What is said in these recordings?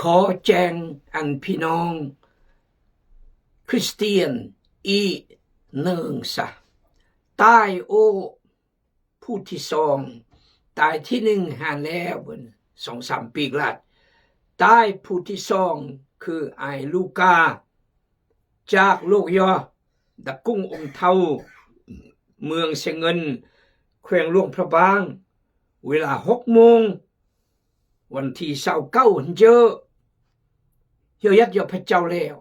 ຂໍແຈ້ງອັນພີ່ນ້ອງຄຣິສຕຽນອີກໜຶ່ງຊະ. ຕາຍໂອ ຜູ້ທີສອງ, ຕາຍທີໜຶ່ງຫານແລ້ວ ເບິ່ງ ສອງສາມປີກະລາດ, ຕາຍຜູ້ທີສອງຄືອ້າຍລູກາ ຈາກໂລກຢໍ ຕະກຸງອົງເທົາ ເມືອງຊຽງເງິນ ແຂວງຫຼວງພະບາງ ເວລາຫົກໂມງ ວັນທີຊາວເກົ້າຫັ້ນເຈີ້ ເຮົາຍັດຢອກພະເຈົ້າແລ້ວ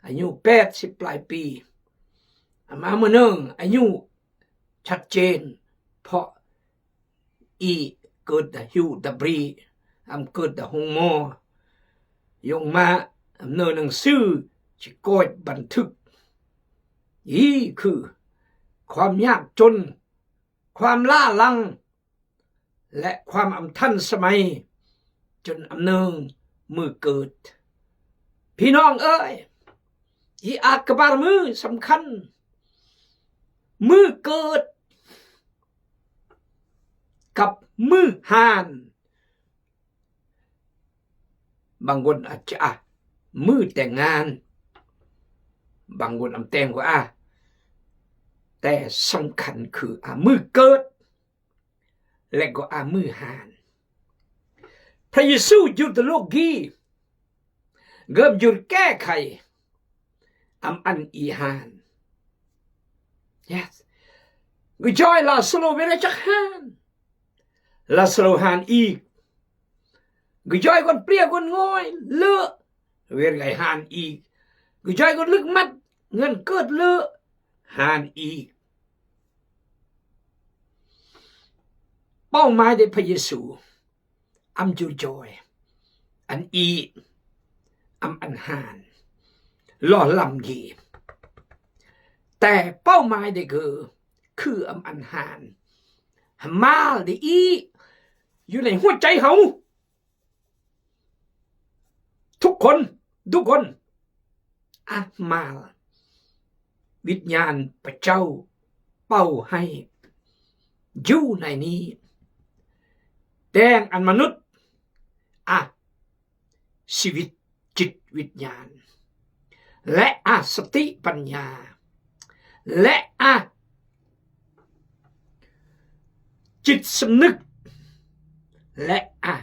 ອາຍຸແປດສິບປາຍປີ. ອາມາມື້ໜຶ່ງ ອາຍຸຊັດເຈນ ເພາະອີເກີດດາຫິວດາບຣີ ອຳເກີດດາໂຮງໝໍ ຍົງມາອຳເນີໜັງສື ຊິກອດບັນທຶກ. ອີຄືຄວາມຍາກຈົນ ຄວາມລ້າຫຼັງ ແລະ ຄວາມອຳທັນສະໄໝ ຈົນອຳເນີງມື້ເກີດ. ພີ່ນ້ອງເອີຍ, ອີອາກະບານມື້ສຳຄັນ ມື້ເກີດກັບມື້ຫານ. ບາງຄົນອາດຈະ ອາ ມື້ແຕ່ງງານ, ບາງຄົນອຳແຕ່ງກໍ ອາ ແຕ່ສຳຄັນຄື ອາ ມື້ເກີດ ແລະ ກໍ ອາ ມື້ຫານ. ພະເຢຊູຢູ່ໃນໂລກນີ້ ເກີດຢູ່ແກ້ໄຂ ອຳອັນອີຫານ. Yes. ກະຈອຍລາຊາໂຣເວລາຈັກຫານ ລາຊາໂຣຫານອີກ. ກະຈອຍຄົນເປຍຄົນງອຍເລີະ ເວລາຫານອີກ. ກະຈອຍຄົນລຶກມັດເງິນເກີດເລີະ ຫານອີກ. ເປົ້າໝາຍເດ ພະເຢຊູ ອຳຈູຈອຍ ອັນອີ ອຳອັນຫານ ຫຼໍ່ລຳເກ. ແຕ່ເປົ້າໝາຍເດຄື ຄືອຳອັນຫານ ມາເດອີ ຢູ່ໃນຫົວໃຈເຮົາ ທຸກຄົນ ທຸກຄົນ ອາ ມາ ວິນຍານພະເຈົ້າເປົ່າໃຫ້ຢູ່ໃນນີ້ ແຕ່ງອັນມະນຸດ ອາ ຊີວິດຈິດວິນຍານ ແລະ ອາ ສະຕິປັນຍາ ແລະ ອາ ຈິດສຳນຶກ ແລະ ອາ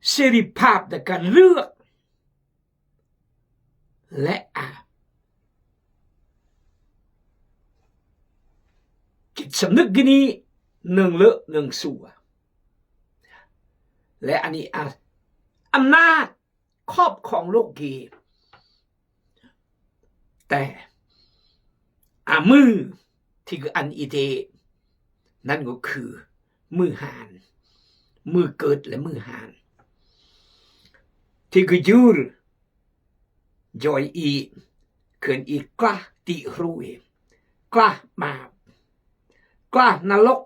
ເສລີພາບໃນການເລືອກ ແລະ ອາ ຈິດສຳນຶກຢູ່ນີ້ ໜຶ່ງເລີະໜຶ່ງຊົ່ວ ແລະ ອັນນີ້ ອາ ອຳນາດຄອບຄອງໂລກເກ. ແຕ່ ອາ ມື້ທີ່ຄືອັນອີເດ ນັ້ນກໍຄືມື້ຫານ ມື້ເກີດ ແລະ ມື້ຫານ ທີ່ຄືຢູຣ ຢອຍອີ ເຂື່ອນອີ ກລາ ຕິໂຮຍ ກລາ ບາບ ກລາ ນະລົກ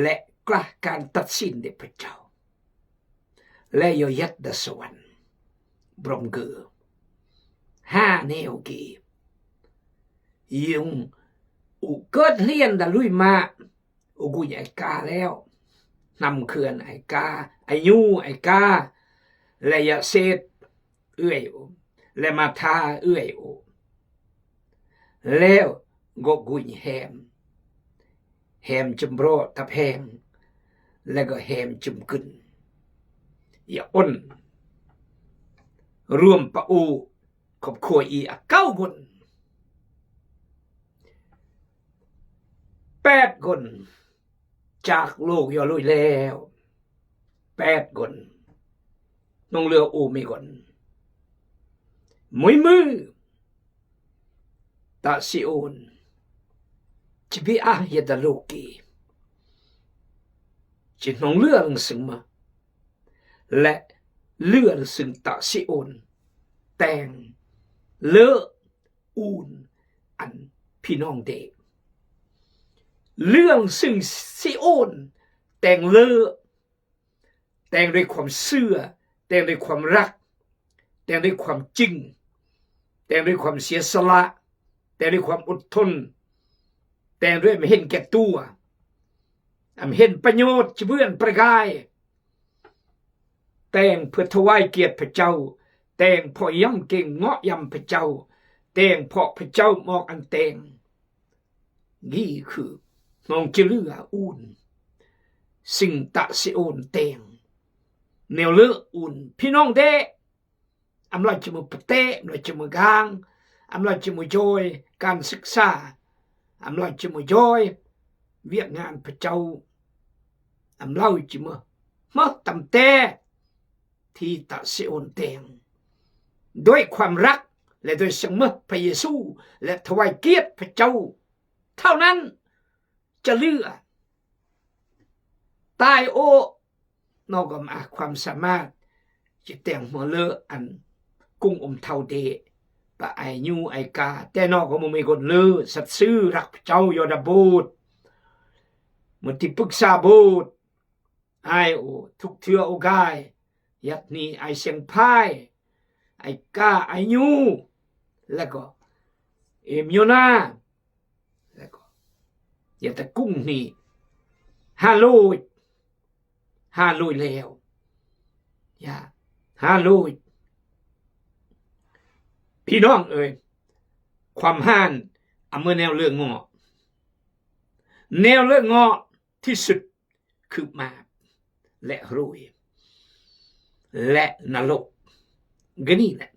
ແລະ ກລາ ການຕັດສິນເດ ພະເຈົ້າ ແລະ ຢໍຍັດດາສະຫວັນ ບຣອມເກີ ຫາແນວເກ ຍຸງ ອຸເກີດຮຽນດາລຸຍມາ ອຸກຸຍໄອກາແລ້ວ ນຳເຂື່ອນໄອກາ ອາຍຸໄອກາ ແລະ ຢາເສດ ເອື້ອຍໂອ ແລະ ມາທາເອື້ອຍໂອ ແລ້ວກໍກຸຍແຮມ ແຮມຈຳເຣາະຕະແພງ ແລະ ກໍແຮມຈຸມກຶນ ຢາອົນ ລວມປະໂອ ຄອບຄົວອີກເກົ້າຄົນ ແປດຄົນ ຈາກໂລກຢໍລຸຍແລ້ວ ແປດຄົນ ໜອງເຫຼືອໂອເມກອນ ມຸຍມື ຕະຊີໂອນ ຈິບີອາ ເຮຕາໂລເກ ຈິໜອງເຫຼືອລົງເຊິ່ງມາ ແລະ ເຫຼືອລົງເຊິ່ງຕະຊີໂອນ ແຕ່ງເລີ ອູນ ອັນ ພີ່ນ້ອງເດ ເລື່ອງຊຶ່ງຊີໂອນ ແຕ່ງເລີ ແຕ່ງດ້ວຍຄວາມເຊື່ອ ແຕ່ງດ້ວຍຄວາມຮັກ ແຕ່ງດ້ວຍຄວາມຈິງ ແຕ່ງດ້ວຍຄວາມເສຍສະຫຼະ ແຕ່ງດ້ວຍຄວາມອົດທົນ ແຕ່ງດ້ວຍອຳເຫັນແກ່ຕົວ ອຳເຫັນປະໂຫຍດຈະເບືອນປະກາຍ ແຕ່ງເພື່ອຖວາຍກຽດພະເຈົ້າ, ແຕ່ງເພາະຢຳເກງເງາະຢຳພະເຈົ້າ, ແຕ່ງເພາະພະເຈົ້າມອບອັນແຕ່ງ. ນີ້ຄືນ້ອງຈະເລືອອູນ, ຊິງຕະຊິໂອນແຕ່ງ, ແນວເລີອູນ. ພີ່ນ້ອງເດ້, ອຳລາຈະມືປະເຕະ, ອຳລາຈະມືກາງ, ອຳລາຈະມືຈອຍການສຶກສາ, ອຳລາຈະມືຈອຍວຽກງານພະເຈົ້າ, ອຳລາຈະມືເມີຕຳແຕ່ ທີ່ຕະຊິໂອນແຕ່ງ ດ້ວຍຄວາມຮັກ ແລະ ດ້ວຍສັງເມຍພະເຢຊູ ແລະ ຖວາຍກຽດພະເຈົ້າເທົ່ານັ້ນ. ຈະເຫຼືອຕາຍໂອ ນອກອອມອາຄວາມສາມາດ ຈະແຕ່ງຫົວເລີອັນກຸ້ງອົມເທົາເດ ປະໄອຍູໄອກາ ແຕ່ນອກກໍບໍ່ມີຄົນເລີ ສັດຊື່ ຮັກພະເຈົ້າ ຢໍດາໂບດ ມະຕິປຶກສາໂບດ ອາຍໂອ ທຸກເທື່ອໂອກາຍ ຍັດນີ ອາຍສຽງພາຍ ອາຍກາ ອາຍຍູ ແລ້ວກໍເອມໂຍນາ ແລ້ວກໍຢາຕະກຸງນີ ຮາໂລຍ ຮາໂລຍແລ້ວ ຢາ ຮາໂລຍ. ພີ່ນ້ອງເອີຍ ຄວາມຮ້ານ ອາ ເມື່ອແນວເລີເງາະ ແນວເລີເງາະ ທີ່ສຸດຄືມາບ ແລະ ໂຮຍ ແລະ ນະລົກ ກໍນີ້ແຫຼະ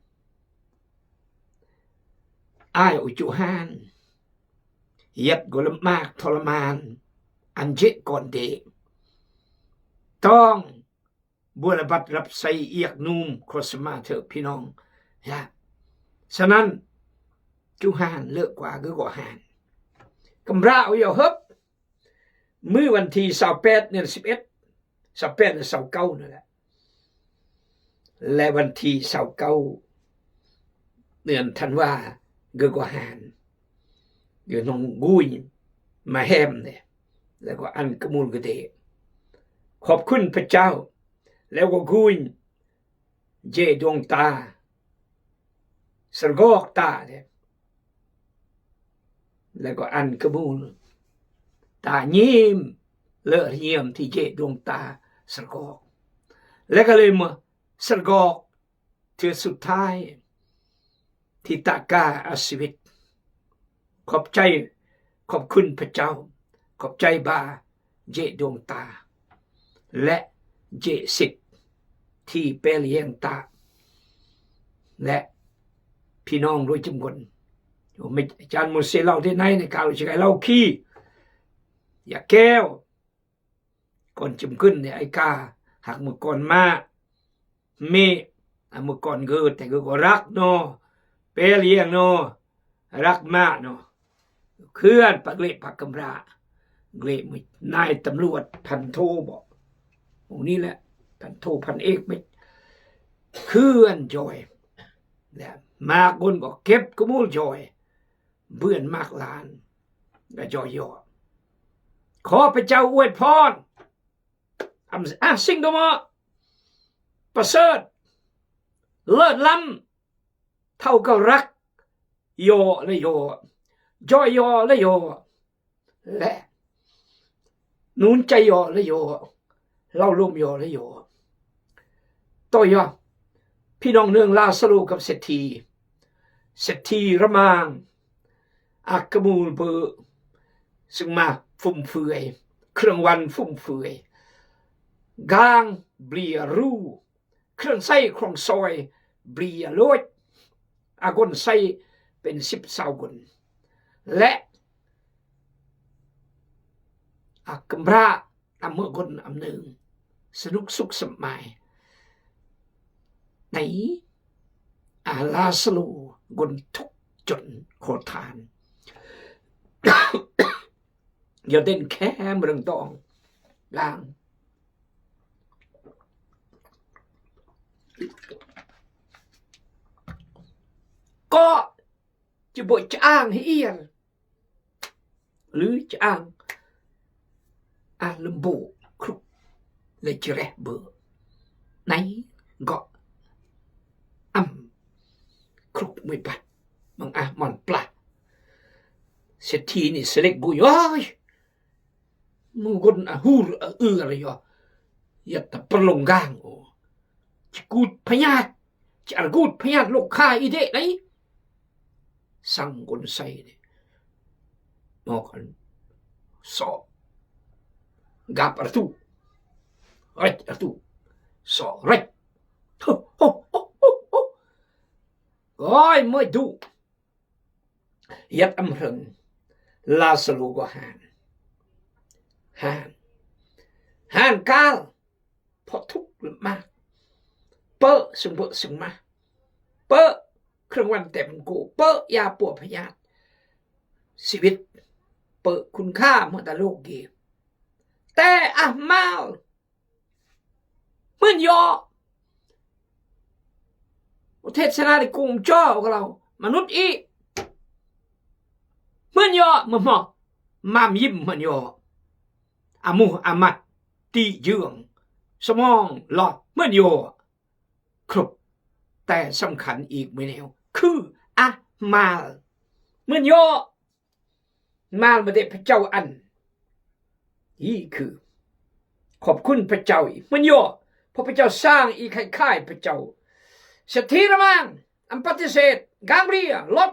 ອາຍໂອ ຈູຮານ ຍັດກໍລຳບາກທໍລະມານ ອັນເຈະກ່ອນເດ ຕ້ອງບົວລະບັດຮັບໃຊ້ອຽກນຸ່ມ ຂໍສະມາເທີ ພີ່ນ້ອງ ຍາ ສະນັ້ນ ຈູຮານເລີກກວ່າ ຄືກໍຫານ ກຳລາວຢາເຮີບ ມື້ວັນທີຊາວແປດ ເດືອນສິບເອັດ ຊາວແປດ ຫຼື ຊາວເກົ້າ ນັ້ນແຫຼະ ແລະ ວັນທີຊາວເກົ້າ ເດືອນທັນວາ ເກີກວ່າຫານ ຢູ່ໜອງກຸຍມາແຮມເດ້ ແລ້ວກໍອັນກະມູນກະເດ ຂອບຄຸນພະເຈົ້າ ແລ້ວກໍກຸຍ ເຈດວງຕາ ສະກອກຕາເດ້ ແລ້ວກໍອັນກະມູນຕາຍິ້ມ ເລີຍຢ້ຽມທີ່ເຈດວງຕາສະກອກ ແລ້ວກໍເລີຍມາສະກອກເທື່ອສຸດທ້າຍ ທີ່ຕະກາອາຊີວິດ. ຂອບໃຈ ຂອບຄຸນພະເຈົ້າ ຂອບໃຈບາເຈດວງຕາ ແລະ ເຈສິດ ທີ່ແປລຽງຕາ ແລະ ພີ່ນ້ອງໂດຍຈຳນວນ. ໂອ ອາຈານໂມເສເລົ່າທີ່ໃນ ໃນກາວຊິໄກເລົ່າຄີ ຢາແກ້ວ ກ່ອນຈຳຂຶ້ນນີ້ ໄອ້ກາ ຮັກມື້ກ່ອນມາ ເມ ອາ ມື້ກ່ອນເກີດ ແຕ່ກໍ ກໍຮັກເນາະ ເປລຽງເນາະ ຮັກມາເນາະ ເຂື່ອນປາກເລປາກກຳລາ ເລມີນາຍຕຳຫຼວດ ພັນໂທບໍ ໝູ່ນີ້ແຫຼະ ພັນໂທ ພັນເອກ ເມ ເຂື່ອນຈອຍ ແລະ ມາກຄົນກໍເກັບກະມູນຈອຍ ເບື່ອນມາກຫຼານ ກະຈອຍຢໍ ຂໍພະເຈົ້າອວຍພອນ ອຳ ອາ ສິ່ງກໍເໝາະ ປະເສີດ ເລີດລ້ຳ ເທົ່າກັບຮັກ ຢໍ ແລະ ຢໍ ຈອຍຢໍ ແລະ ຢໍ ແລະ ໜູນໃຈຢໍ ແລະ ຢໍ ເລົ່າລົມຢໍ ແລະ ຢໍ ຕໍ່ຢໍ ພີ່ນ້ອງເລື່ອງລາຊາໂລກັບເສດຖີ ເສດຖີລະມາງ ອາກະມູນເບີ ຊຶ່ງມາຟຸມເຟືອຍ ເຄື່ອງວັນຟຸມເຟືອຍ ກາງເບລຍຣູ ເຄື່ອງໃຊ້ຂອງຊອຍເບລຍໂລດ ອາກົນໃຊ້ເປັນສິບຊາວຄົນ ແລະ ອາກຳຣາ ອຳເມີກົນອຳເນີງ ສະໜຸກສຸກສະບາຍ ໃນອາລາສະໂລ ກົນທຸກຈົນຂໍທານ ຢ່າເດັ່ນແຄ່ເມືອງຕອງກາງ ກໍຈະບໍ່ຈະອ້າງໃຫ້ອຽນ ຫຼືຈະອ້າງ ອາລຳໂບ ຄລຸກ ແລະ ຈະແລະເບີ ໃນເກາະອຳ ຄລຸກ ມວຍບັດ ມັງອາ ມອນປລາ ເສດຖີນີ້ສະເລັກບຸຍ ໂອ້ຍ ມຸງກຸນອະຫູອະອືອລະຍອ ຍະຕະປະລົງກາງ ໂອ ຈະກູດພະຍາດ ຈະອາກູດພະຍາດໂລກຄາອີເດະໄດ໋. ສັງກົນໄຊເດ ອອກອັນ ເສາະກາບອາຕູ ເຣັດອາຕູ ເສາະເຣັດ ໂອ້ ໂອ້ ໂອ້ ໂອ້ ໂອ້ ໂອ້ຍ ເມື່ອຍດຸ ຢາດອຳເຮິງ ລາຊາໂລກໍຫ້ານ ຫ້ານ ຫ້ານການ ເພາະທຸກມາກ ເປີະ ເຊິ່ງເປີະ ເຊິ່ງມາ ເປີະ ເຄື່ອງວັນແຕ້ມໂກ ເປີະ ຢາປົວພະຍາດ ຊີວິດ ເປີະ ຄຸນຄ່າເມື່ອຕາໂລກເກ ແຕ່ອາມາວ ເໝືອນຍໍ ເທດສະນາທີ່ກຸງຈໍຂອງເຮົາ ມະນຸດອີກ ເໝືອນຍໍ ເໝືອນໝໍ ມາມຍິ້ມ ເໝືອນຍໍ ອາມຸອາມັດ ຕິເຍືອງ ສະໝອງຫຼອດ ເໝືອນຍໍ ຄົບ ແຕ່ສຳຄັນອີກມື້ແນວ ຄືອາມາວ ເໝືອນຍໍ ມາລມະເດ ພະເຈົ້າອັນ ນີ້ຄື ຂອບຄຸນພະເຈົ້າອີກ ເໝືອນຍໍ ເພາະພະເຈົ້າສ້າງອີກຄ້າຍໆພະເຈົ້າ ສະຖິລະມັງ ອຳປະຕິເສດ ກາງເບຍ ລົດ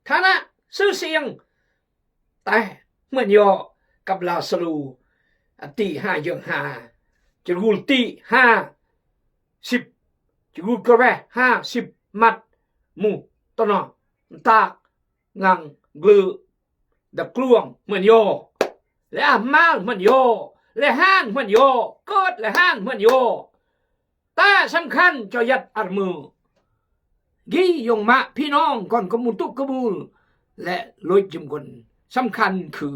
ຖານະ ຊື່ສຽງ ແຕ່ເໝືອນຍໍກັບລາຊາໂລ ອາຕິຫ້າເຍືອງຫ້າ ຈະກູລຕິຫ້າສິບ ຈະກູລກະແວຫ້າສິບ ມັດ ໝູ່ ຕະນອ ຕາກ ງັງ ເກື ດະກລວງ ເໝືອນຍໍ ແລະ ອາມາວ ເໝືອນຍໍ ແລະ ຫ້ານ ເໝືອນຍໍ ເກີດ ແລະ ຫ້ານ ເໝືອນຍໍ ແຕ່ສຳຄັນ ເຈົ້າຢັດອາຣເມີ ກີຢົງມະ ພີ່ນ້ອງກ່ອນກະມູນຕຸກະມູນ ແລະ ໂລຍຈິມກົນ ສຳຄັນຄື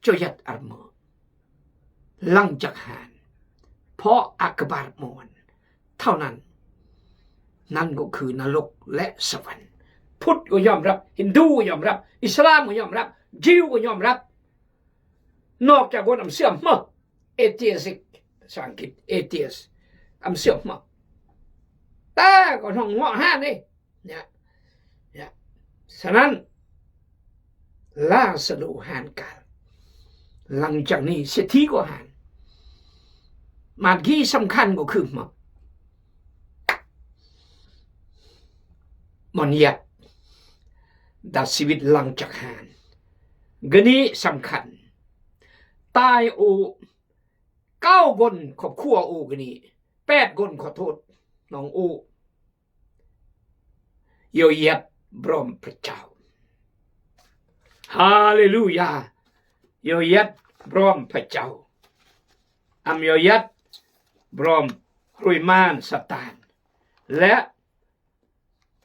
ເຈົ້າຢັດອາຣເມີ ຫຼັງຈາກຫ້ານ ເພາະອາກະບາດມອນເທົ່ານັ້ນ ນັ້ນກໍຄືນະລົກ ແລະ ສະຫວັນ ພຸດກໍຍອມຮັບ ຮິນດູກໍຍອມຮັບ ອິດສະລາມກໍຍອມຮັບ ຢິວກໍຍອມຮັບ ນອກຈາກຄົນອຳເຊື່ອມ ເອີ ເອທີເອສ ພາສາອັງກິດ ເອທີເອສ ອຳເຊື່ອມ ແຕ່ກໍຫ້ອງເຫາະຫ້ານເດ້ ນະ ນະ ສະນັ້ນ ລາຊາໂລຫ້ານການ ຫຼັງຈາກນີ້ເສດຖີກໍຫ້ານ ມາດກີສຳຄັນກໍຄື ມອນຍັດ ດັດຊີວິດຫຼັງຈາກຫ້ານ ກະນີ້ສຳຄັນ ຕາຍໂອ ເກົ້າຄົນ ຄອບຄົວໂອກະນີ້ ແປດຄົນ ຂໍໂທດ ນ້ອງໂອ ໂຢຢຽດບຣອມພະເຈົ້າ ຮາເລລູຢາ ໂຢຢຽດບຣອມພະເຈົ້າ ອຳໂຢຢຽດບຣອມໂຮຍມານຊາຕານ ແລະ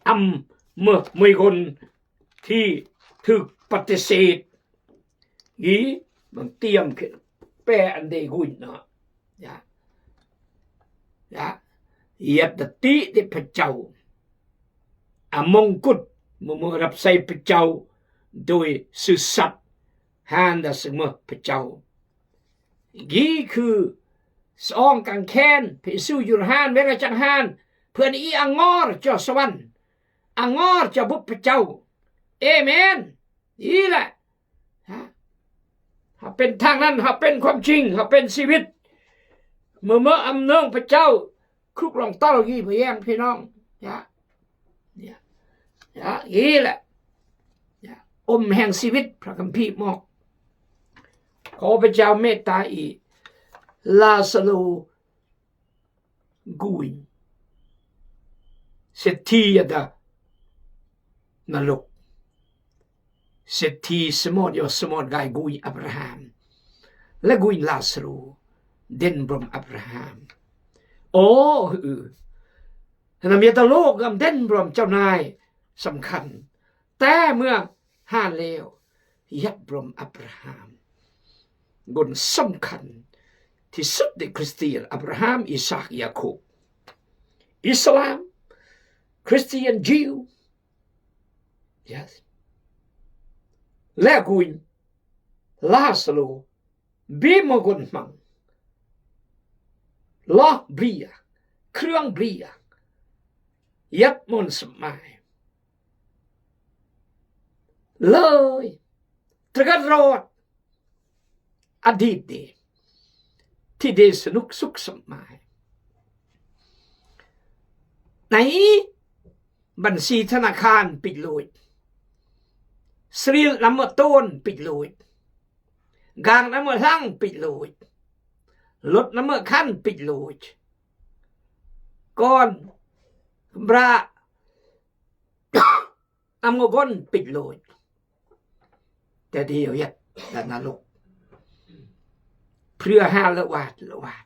ອຳເມີຍຄົນທີ່ຖືກປະຕິເສດ ອີ ບາງຕຽມແປອັນເດກຸນເນາະ ຍະ ຍະ ຢາດຕະຕິເດພະເຈົ້າ ອາມົງກຸດ ເມື່ອເມືອຮັບໃຊ້ພະເຈົ້າໂດຍຊື່ສັດ ຮານດາສະເມີຍພະເຈົ້າ ກີຄືສະອອງກາງແຄນ ພະເຢຊູຢູ່ຮ້ານ ເວລາຈັກຮ້ານ ເພື່ອນອີອາງອຣຈາສະຫວັນ ອາງອຣຈາບຸບພະເຈົ້າ ເອເມນ ອີແຫຼະ ເຮົາເປັນທາງນັ້ນ ເຮົາເປັນຄວາມຈິງ ເຮົາເປັນຊີວິດ ເມື່ອເມືອອຳເນີງພະເຈົ້າ ຄຸກລອງເຕົ້າກີພະແຍງ ພີ່ນ້ອງ ຍະ ຍະ ຍະ ອີແຫຼະ ຍະ ອົມແຫ່ງຊີວິດ ພະຄຳພີບອກ ຂໍພະເຈົ້າເມດຕາອີ ລາຊາໂລ ກຸຍ ເສດຖີຍາດານະລົກ ເສດຖີສະໝອດຢໍສະໝອດກາຍ ກຸຍອາບຣາຮາມ ແລະ ກຸຍລາຊາໂລ ເດັນບຣອມອາບຣາຮາມ ໂອ ນຳຍາຕາໂລກຳເດັນບຣອມເຈົ້ານາຍສຳຄັນ ແຕ່ເມື່ອຫານແລ້ວ ຍັດບຣອມອາບຣາຮາມ ຄົນສຳຄັນທີ່ສຸດໃນຄຣິສຕຽນ ອາບຣາຮາມ ອີສາກ ຢາໂຄບ ອິດສະລາມ ຄຣິສຕຽນ ຢິວ Yes ແລະ ກຸຍ ລາຊາໂລ ບີມະກຸນມັງ ລອບເບຍ ເຄື່ອງເບຍ ຍັດມົນສະໝາຍ ເລີຍ ຕະກັດຣອດ ອະດີດເດ ທີ່ເດສະໜຸກສຸກສະໝາຍ ໃນບັນຊີທະນາຄານປິດໂລດ, ສະລິດນຳເມືອໂຕນປິດໂລດ, ກາງນຳເມືອຫຼັງປິດໂລດ, ລົດນຳເມືອຄັນປິດໂລດ, ກ່ອນບຣາ ອຳມະວົນປິດໂລດ, ແຕ່ດຽວເຮັດແຕ່ນະລົກ ເພື່ອຫາລະຫວາດລະຫວາດ.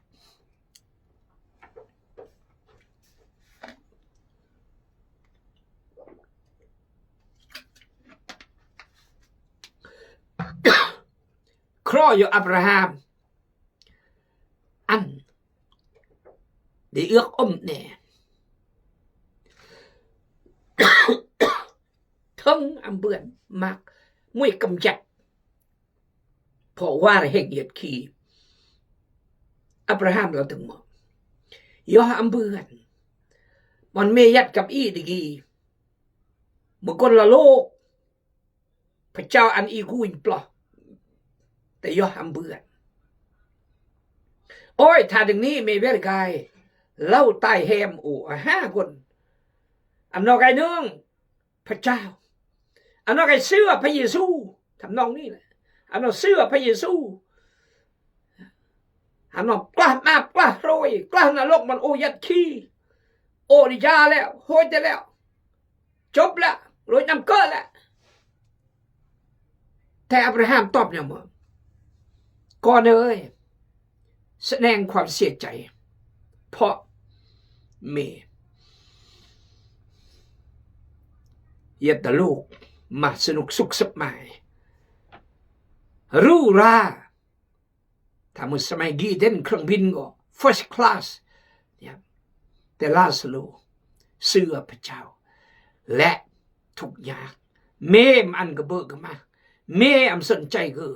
ເຄາະຢູ່ອາບຣາຮາມ ອັນໄດ້ເອືອກອົມແດ່ ເຖິງອຳເບືອນມາກ ມວຍກຳຈັດ ເພາະວ່າແຮງຢຽດຂີ້ ອາບຣາຮາມລາວຕຶງມອງ ຢໍອຳເບືອນ ມັນເມຍັດກັບອີດີກີ ເມື່ອກ່ອນລະໂລກ ພະເຈົ້າອັນອີກູນປລໍ ແຕ່ຢໍອຳເບືອນ. ໂອ້ຍ ຖ້າດັ່ງນີ້ແມ່ເວລະກາຍ ເລົ່າຕາຍແຮມ ໂອ ອາຫ້າຄົນ ອັນນອກໄກໜຶ່ງ ພະເຈົ້າ ອັນນອກໄກເຊື່ອພະເຢຊູ ທຳນອງນີ້ແຫຼະ ອັນນອກເຊື່ອພະເຢຊູ ອັນນອກກລ້າມາບ ກລ້າໂຣຍ ກລ້ານະລົກ ມັນໂອຍັດຂີ້ ໂອນິຍາແລ້ວ ໂຮຍແຕ່ແລ້ວ ຈົບລະ ໂລຍນ້ຳເກີດລະ. ແຕ່ອາບຣາຮາມຕອບຫຍັງບໍ່? ກ່ອນເອີຍ ສະແດງຄວາມເສຍໃຈ ເພາະແມ່ຢຽດຕະລູກ ມາສະໜຸກສຸກສະບາຍ ຫຼູຫຼາ. ຖ້າເມື່ອສະໄໝກີເດັນເຄື່ອງບິນກໍເຟີສຄລາສ ແຕ່ລາຊາໂລເຊື່ອພະເຈົ້າ ແລະ ທຸກຍາກ ແມ່ອັນກະເບີກະມາ ແມ່ອຳສົນໃຈກະ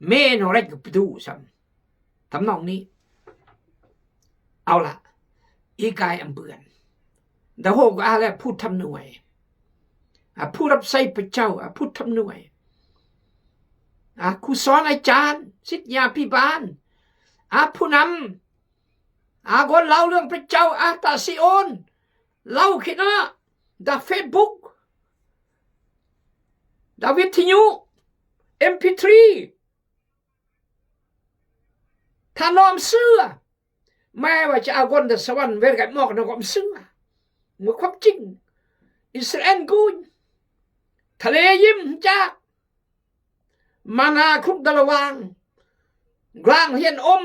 ແມ່ນອເລັກກະປະຕູຊ້ຳ ທຳນອງນີ້. ເອົາລະ ອີກາຍອຳເບືອນ ດາໂຮກະອາແລະ ຜູ້ທຳນວຍ ອາ ຜູ້ຮັບໃຊ້ພະເຈົ້າ ອາ ຜູ້ທຳນວຍ ອາ ຄູສອນອາຈານ ສິດຍາພິບານ ອາ ຜູ້ນຳ ອາ ຄົນເລົ່າເລື່ອງພະເຈົ້າ ອາ ຕາຊີໂອນ ເລົ່າຂີ້ໜ້າ ດາເຟສບຸກ ດາວິທະຍຸ ເອັມພີທຣີ ທ່ານນ້ອມເຊື່ອ ແມ້ວ່າຈະອາກົນແຕ່ສະຫວັນເວລະກາຍໝອກນະຄອມເຊື່ອ ເມື່ອຄວາມຈິງ ອິດສະຣາແອນກຸນ ທະເລຍິມຈາກ ມານາຄຸກດາລະຫວ່າງ ກລາງຮຽນອົມ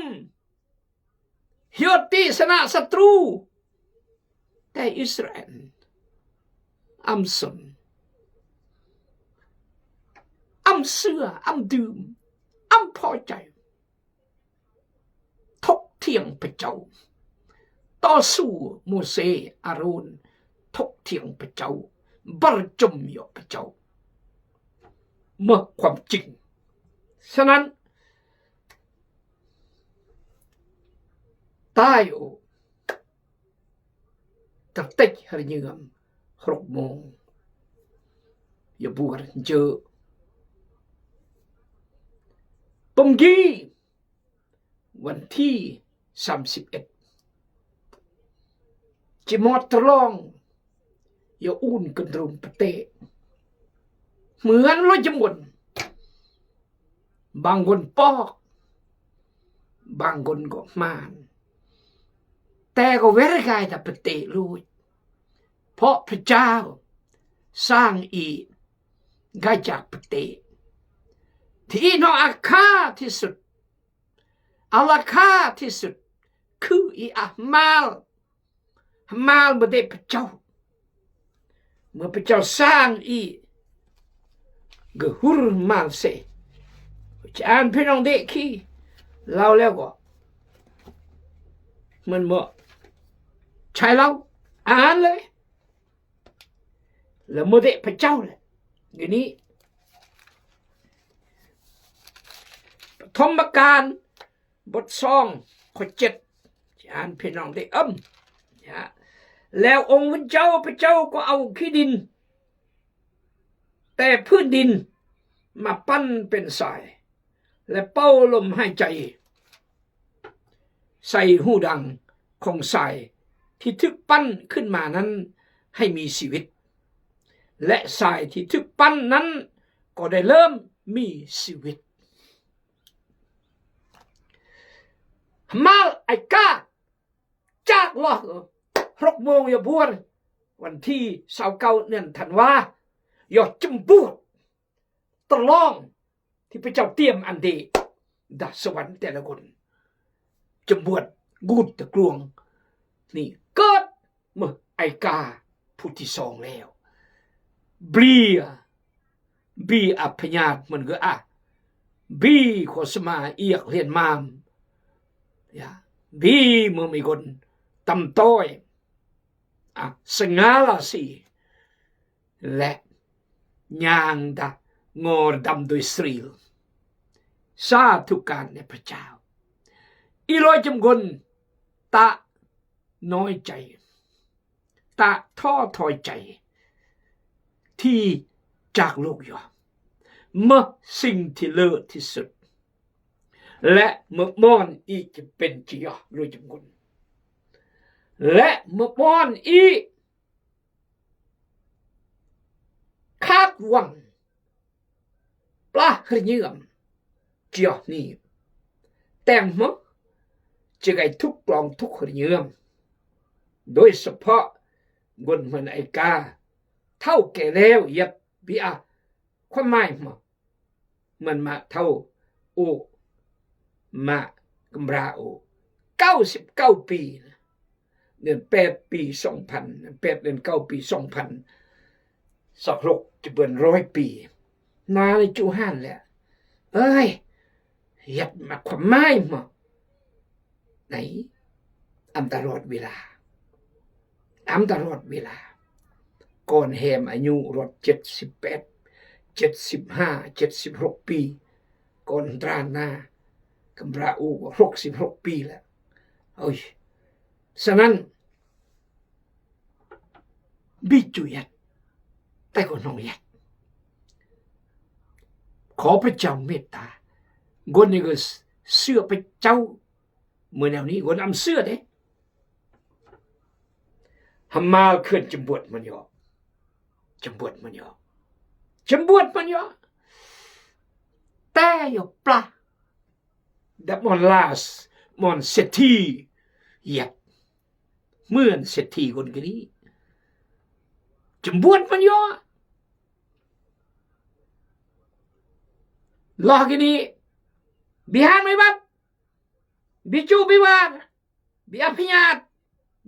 ຮຽວຕີຊະນະສັດຕູ ແຕ່ອິດສະຣາແອນ ອຳສົນ ອຳເຊື່ອ ອຳດື່ມ ອຳພໍໃຈ ຖົກຖຽງພະເຈົ້າ ຕໍ່ສູ້ໂມເຊ ອາໂຣນ ຖົກຖຽງພະເຈົ້າ ບາຣະຈົມເຍາະພະເຈົ້າ ເມື່ອຄວາມຈິງ. ສະນັ້ນ ຕາຍໂອ ຕະຕິກຮະຍືມ ຫົກໂມງ ຢາບວນເຈີ ປຶງກີ ວັນທີສາມສິບເອັດ ຈິມອດຕະລອງ ຢາອູນກຶນລຸງປະເຕ ເໝືອນໂລຍຈະມົນ ບາງຄົນປອກ ບາງຄົນກໍໝານ ແຕ່ກໍເວລະກາຍຕະປະເຕໂລຍ ເພາະພະເຈົ້າສ້າງອີກ ກາຍຈາກປະເຕ ທີ່ອີກໜໍ່ອາຄາທີ່ສຸດ ອາລາຄາທີ່ສຸດ ຄືອີອາຮະມາລ ຮະມາລບໍ່ໄດ້ພະເຈົ້າ ເມື່ອພະເຈົ້າສ້າງອີກະຮຸນມາເຊ ຈະອ່ານພີ່ນ້ອງເດຄີ ເລົ່າແລ້ວກໍ ມັນບໍ່ໃຊ່ເລົ່າ ອ່ານເລີຍ ລະໂມເດພະເຈົ້າແຫຼະ ຢູ່ນີ້ ປະຖົມມະການ ບົດສອງ ຂໍ້ເຈັດ ຈະອ່ານພີ່ນ້ອງໄດ້ເອີ້ມ ແລ້ວອົງພະເຈົ້າ ພະເຈົ້າກໍເອົາຂີ້ດິນ ແຕ່ພື້ນດິນມາປັ້ນເປັນຊາຍ ແລະ ເປົ່າລົມຫາຍໃຈໃສ່ຮູດັງຂອງຊາຍ ທີ່ຖືກປັ້ນຂຶ້ນມານັ້ນໃຫ້ມີຊີວິດ ແລະ ຊາຍທີ່ຖືກປັ້ນນັ້ນກໍໄດ້ເລີ່ມມີຊີວິດ. ຮາມາລ ໄອກາ ຈາກລອກ ຫົກໂມງ ຢາບວນ ວັນທີຊາວເກົ້າ ເດືອນທັນວາ ຢາຈຳບວດ ຕະລອງ ທີ່ພະເຈົ້າຕຽມອັນດີ ດາສະຫວັນແຕ່ລະຄົນ ຈຳບວດກູດຕະກລວງ ນີ້ເກີດເມື່ອໄອກາຜູ້ທີສອງແລ້ວ ເບຍ ເບຍອະພະຍາດມັນຄືອະ ເບຍໂຄສະມາອຽກຮຽນມາມ ເບຍເມືອງມີຄົນຕຳຕ້ອຍ ອະ ສະຫງ່າລາສີ ແລະ ຍ່າງດະງໍດຳໂດຍສຣີລ ສາທຸການແດ່ພະເຈົ້າ. ອີຫຼອຍຈຳກົນ ຕະນ້ອຍໃຈ ຕະທໍ້ຖອຍໃຈ ທີ່ຈາກລູກຢອ ເມື່ອສິ່ງທີ່ເລີດທີ່ສຸດ ແລະ ເມື່ອມອນອີກຈະເປັນຈະຢອ ຫຼວຍຈຳກຸນ ແລະ ເມື່ອມອນອີກ ຄາດຫວັງ ປາຮະເຍີມ ຈຽວນີ້ ແຕ່ງມາ ຈະໄກທຸກກລອງທຸກຮະເຍີມ ໂດຍສະເພາະ ກົນເໝືອນໄອກາ ເຖົ້າແກ່ແລ້ວ ຢາບບີອາ ຄວາມໝາຍມາ ມັນມາເທົ່າ ໂອ ມາກຳຣາໂອ ເກົ້າສິບເກົ້າປີນະ ເດືອນແປດປີສອງພັນ ເດືອນແປດເດືອນເກົ້າປີສອງພັນຊາວຫົກ ຈະເປັນຮ້ອຍປີ ນາໃນຈຸຫັ້ນແຫຼະ ເອີຍ ເຮັດມາຄວາມໝາຍມາ ໃນ ອຳຕະຫຼອດເວລາ ອຳຕະຫຼອດເວລາ ກ່ອນແຮມອາຍຸຮອດເຈັດສິບແປດ ເຈັດສິບຫ້າ ເຈັດສິບຫົກປີ ກ່ອນຕານາ ກຳລາອູກຫົກສິບຫົກປີແລ້ວ ໂອ້ຍ ສະນັ້ນ ບິຈຸຍັດ ແຕ່ກໍນ້ອງຍັດ ຂໍພະເຈົ້າເມດຕາ ຄົນນີ້ກໍເຊື່ອພະເຈົ້າ ມື້ແນວນີ້ຄົນອຳເຊື່ອເດ້ ຫຳມາເຂື່ອນຈຳບວດມັນຢອ ຈຳບວດມັນຢອ ຈຳບວດມັນຢອ ແຕ່ຢໍປາ ດະມອນລາສ ມອນເສດຖີ ຢຽບ ເໝືອນເສດຖີຄົນກະນີ້ ຈຳບວດມັນຢອ ລາກະນີ້ ບິຫານໄມບັດ ບິຈູ ບິວານ ບິອະພະຍາດ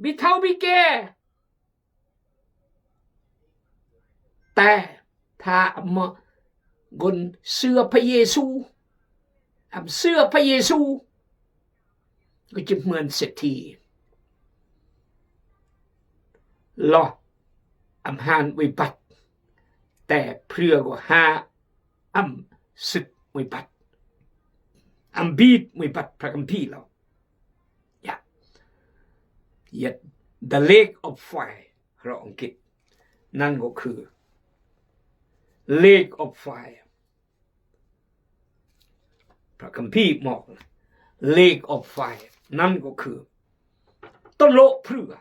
ບິເຖົ້າ ບິແກ່ ແຕ່ຖ້າມາຄົນເຊື່ອພະເຢຊູ ອຳເຊື່ອພະເຢຊູ ກໍຈະເໝືອນເສດຖີ ລະອຳຫານວິບັດ ແຕ່ເພື່ອກໍຫາ ອຳສຶກມວຍບັດ ອຳບີດມວຍບັດ ພະຄຳພີລາວ ຢາ ຢາ The Lake of Fire ພາສາອັງກິດ ນັ້ນກໍຄື Lake of Fire ພະຄຳພີບອກ Lake of Fire ນັ້ນກໍຄື ຕົ້ນໂລະເຜືອ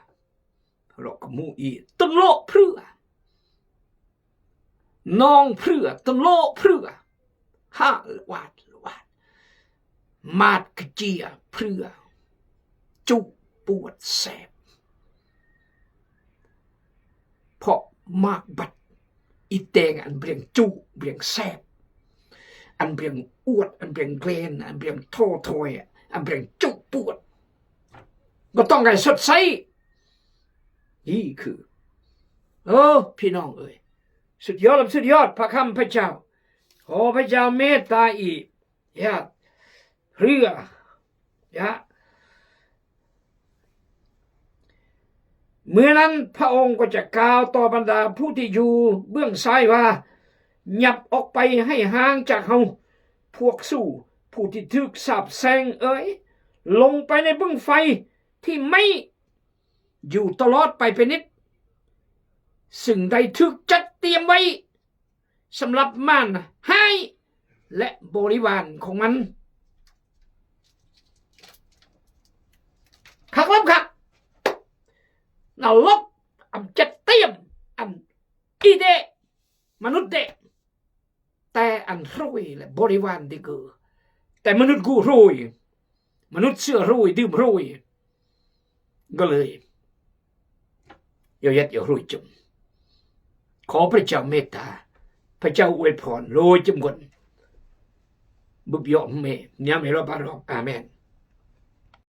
ເລາະກະໝູອີ ຕົ້ນໂລະເຜືອ ໜອງເຜືອ ຕົ້ນໂລະເຜືອ ຫາລະວາດລະວາດ ມາດກະເຈຍເຜືອ ຈຸປວດແສບ ເພາະໝາກບັດ ອີແຕງອັນເບງຈຸ ເບງແສບ ອັນເບງອວດ ອັນເບງແກນ ອັນເບງທໍ້ຖອຍ ອັນເບງຈຸປວດ ກໍຕ້ອງການຊົດໃຊ້ ນີ້ຄື ເອີ ພີ່ນ້ອງເອີຍ ສຸດຍອດ ສຸດຍອດ ພະຄຳພະເຈົ້າ ຂໍພະເຈົ້າເມດຕາອີກ ຢາ ເຮືອ ຢາ ເມື່ອນັ້ນພະອົງກໍຈະກ່າວຕໍ່ບັນດາຜູ້ທີ່ຢູ່ເບື້ອງຊ້າຍວ່າ ຍັບອອກໄປໃຫ້ຫ່າງຈາກເຮົາ ພວກສູ ຜູ້ທີ່ຖືກສາບແຊ່ງເອີຍ ລົງໄປໃນບຶງໄຟທີ່ໄໝ້ ຢູ່ຕະຫຼອດໄປເປັນນິດ ຊຶ່ງໄດ້ຖືກຈັດຕຽມໄວ້ສຳລັບມານຮ້າຍ ແລະ ບໍລິວານຂອງມັນ. ຄັກລຳຄັກ ອາລົກ ອຳຈັດຕຽມ ອຳອີເດ ມະນຸດເດ ແຕ່ອັນໂຣຍ ແລະ ບໍລິວານດີກື ແຕ່ມະນຸດກູໂຣຍ ມະນຸດເຊື່ອໂຣຍ ດື່ມໂຣຍ ກໍເລີຍ ຢ່າເຮັດຢ່າໂຣຍຈຸມ ຂໍພະເຈົ້າເມດຕາ ພະເຈົ້າອວຍພອນໂຣຍຈຸມຄົນ ບຸບຢອມເມຍາເມລອບາລອບ ອາເມນ.